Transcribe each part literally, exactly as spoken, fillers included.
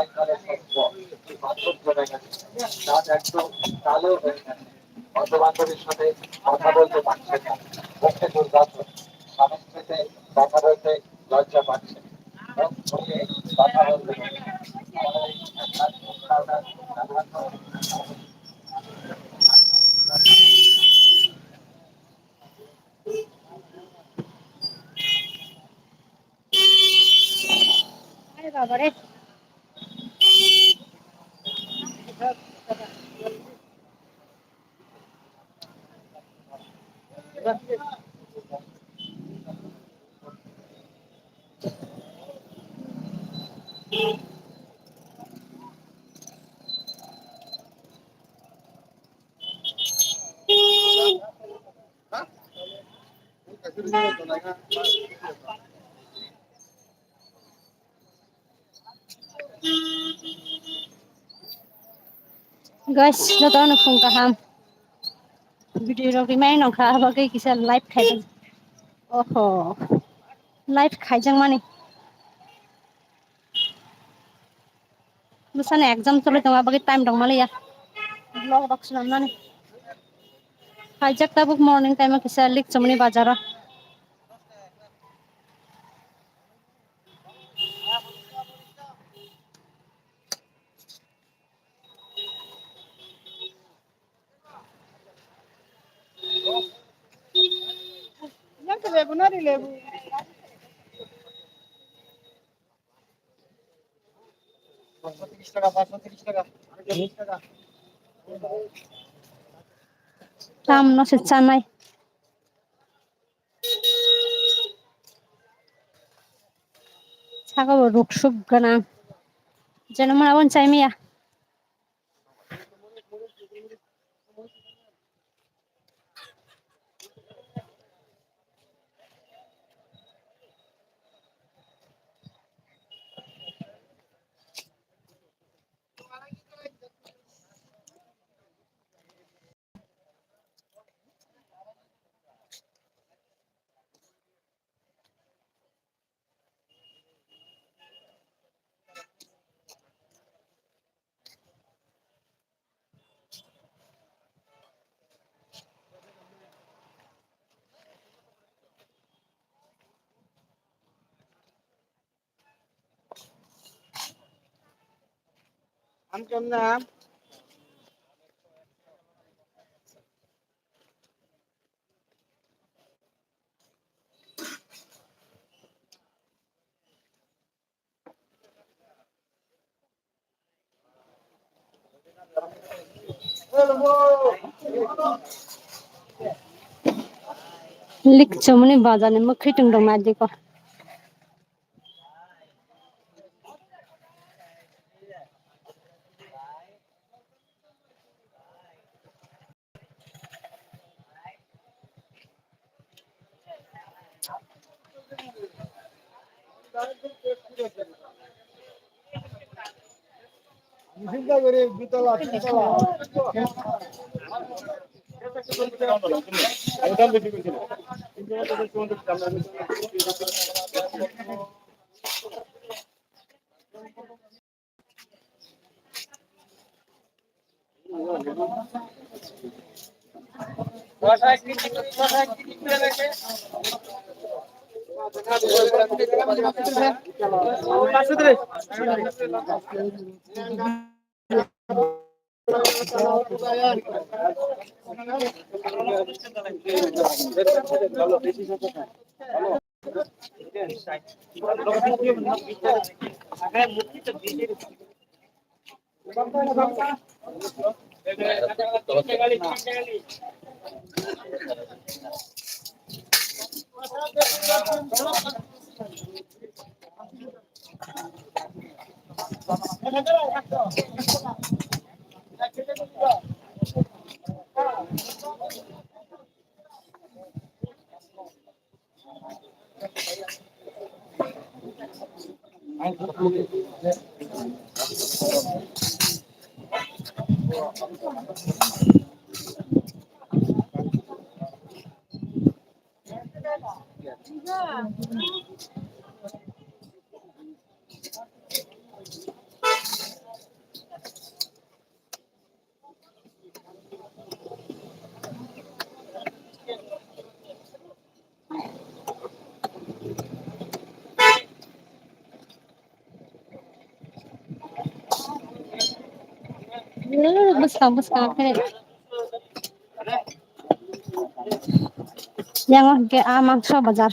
একেবারে সত্য, এই বান্ধব জেনে গেছে, রাত একদম কালো হয়ে গেছে। বন্ধু বান্ধবের সাথে কথা বলতে পারছে না, মুখে দুর্গন্ধ, স্বামীর সাথে কথা বলতে লজ্জা পাচ্ছে। মুখ ফুটে কথা বলতে পারছে না। আরে বাবা রে। Guys, jotono phung kaham. Video rok rimai nongkha, abo khe kisa live khaijak. Oho. Live khaijakmani. Bwsani exam choli tongo, abo khe time rok maliya. Vlog rok swnamnani. Khaijak tabuk morning time o kisa Likchomoni bazar o. Yang ke lebu nari lebu. Tam no se chanai. Saka bo ruksuk gwnang. Jeno mane aboni chai maya. Ang kemna. Likchomoni bazar ni mwkhwtwng rok naidi ko. Bwskang bwskang khe. Yang o hwnkhe a mangso bazar.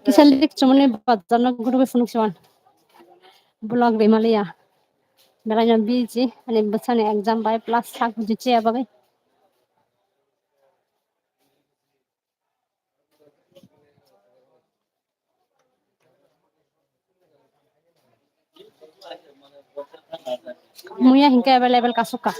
Kisa lik chumani bazar no gurugwi phunuk siwan. Vlog rimaliya. Belai no busy, ani bwsani exam bai plus sak buji chaya bagwi. Muya hinkhe available kasukha.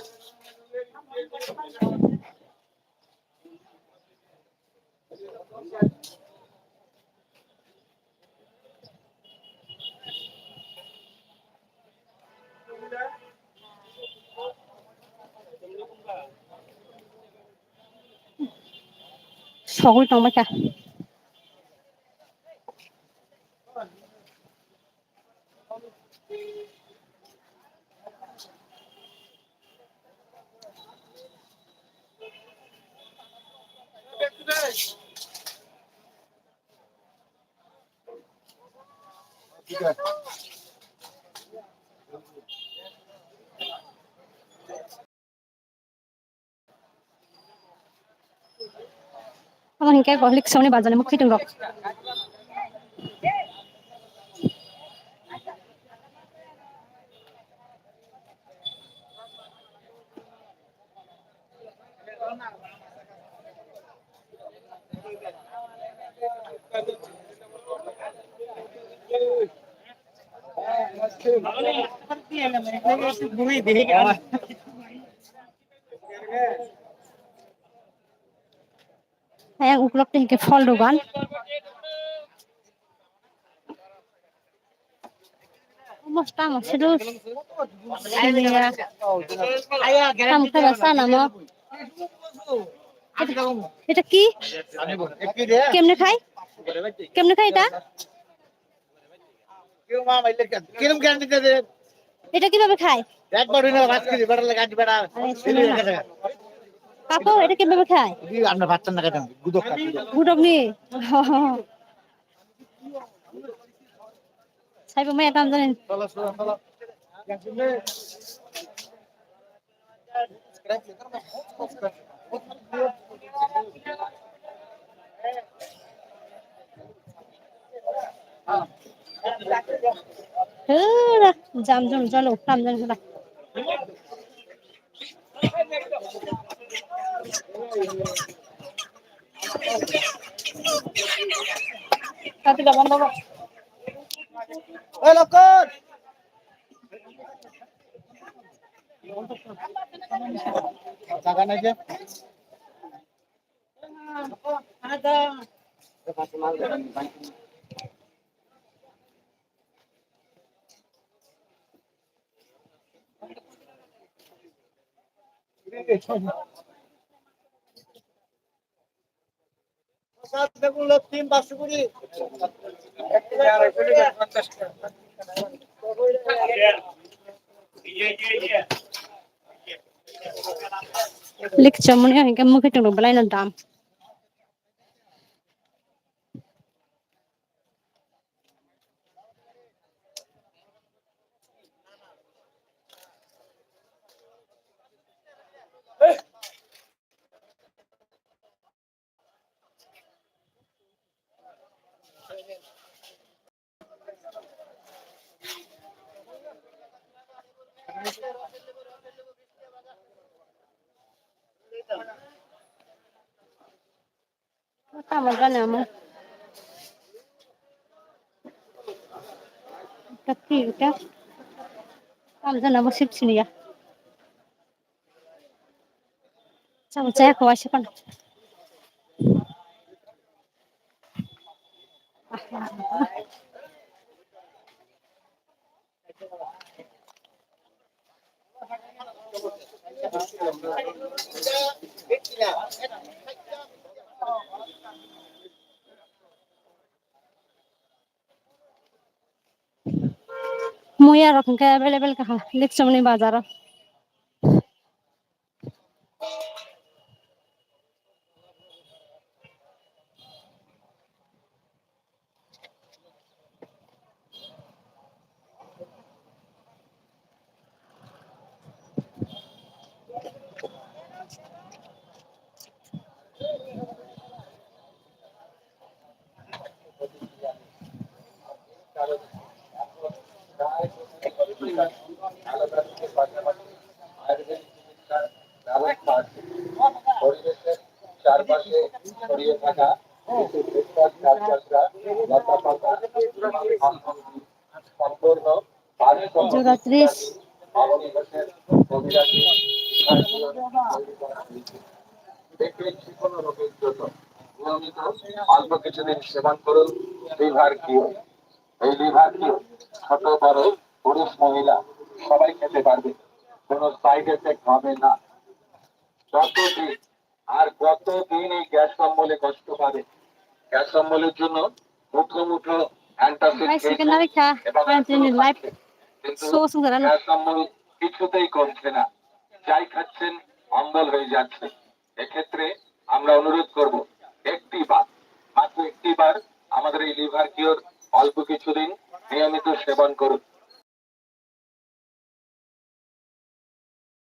Sogwi tongbaikha. Amo hinkhe Kohlik songni bazarni mwkhwtwng rok. Ayang uklok teh ke phol dogan. Mosta masidu. Siniya. Tam kaya sana mo. Eta ki? Kemne khai? Kemne khai eta? Eta kibabe khai? একবার হইলে রাত কি বেড়া লাগা দিবে না। আরে, শুনো না। কাকু, এটা কিভাবে খায়? এই আমরা ভাত রান্না খাইতাম, গুদক খাই, গুদক। গুদক নি? Saibo maya tam jani. চলো, চলো, চলো। Hura, jam jam jalo, tam jam jalo. Hey, Lokon! Jaga nai je. Lik chamani hinkhe mukhe tongro belai no dam. Tamo jani amo. Tapi udah. Tamo jani amo sip sini ya. Tamo saya khawa sipan. Muya rok hwnkhe available kaha Likchomni bazaro. পরিবেশের চারপাশে ছড়িয়ে থাকা কিছু ফুটপাত, গাছগাছরা, লতাপাতা, সম্পূর্ণ জোড়া ত্রিশ। ব্যক্তি যে কোনো রোগের জন্য নিয়মিত অল্প কিছুদিন সেবন করুন লিভার কিওর। এই লিভার কিওর ছোট বড় পুরুষ মহিলা সবাই খেতে পারবে, কোনো সাইড এফেক্ট হবে না। যতদিন আর কতদিন এই গ্যাস অম্বলে কষ্ট পাবে? গ্যাস অম্বলের জন্য মুঠো মুঠো অ্যান্টাসিড খেয়ে এবং কিন্তু গ্যাস অম্বল কিছুতেই কমছে না। যাই খাচ্ছেন, অম্বল হয়ে যাচ্ছে। এক্ষেত্রে আমরা অনুরোধ করব, একটি বার, মাত্র একটি বার আমাদের এই লিভার কিওর অল্প কিছুদিন নিয়মিত সেবন করুন।